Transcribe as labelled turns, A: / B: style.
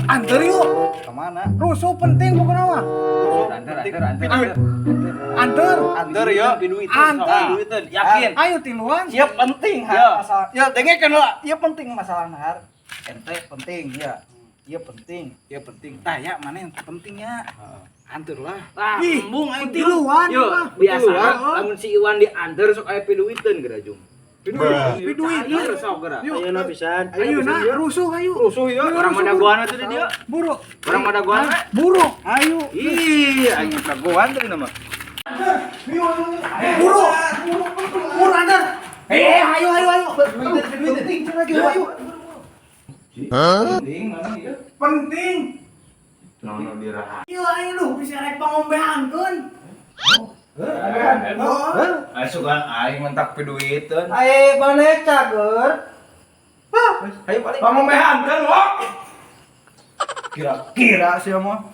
A: Anter yuk.
B: Kemana?
A: Rusuh penting pokoknya mah.
C: Anter, anter, anter, anter.
A: Anter.
B: Anter ya.
A: Anter.
C: Duiteun, yakin.
A: Ayo tiluan.
B: Iya penting
C: Ya.
B: har masalah. Ya dengekeun lah. Iya penting masalah har. Ente penting ya. Iya penting. Iya penting. Tah ya mana yang pentingnya? Anter lah.
C: Tah,
A: Ih,
C: embung aing.
A: tiluan,
C: Yo,
A: mah.
C: biasa
A: Tiluan.
C: Lamun si Iwan dianter sok aya piduiteun geura jung.
A: Piduiteun.
C: Cair sok geura.
A: Yuk.
D: Ayeuna pisan.
A: Ayo nah, rusuh ayo.
B: Rusuh ya.
C: Orang madagoan atuh di dieu.
A: Buru.
C: Orang madagoan we.
A: Buru. Ayo.
C: Ih, aing dagoan tadi nama.
A: Buru. Buru anter. Eh, ayo ayo ayo. Penting lagi ayo.
B: Penting mana ya?
A: Penting.
C: Nono diraha.
A: Iya ayo lu bisa rek pangombeankeun.
C: Aing sugan aing mentak piduiteun.
B: Ayo mana cager?
C: Ayo balik.
B: Pangombehan kan, wok. Kira-kira sih mah.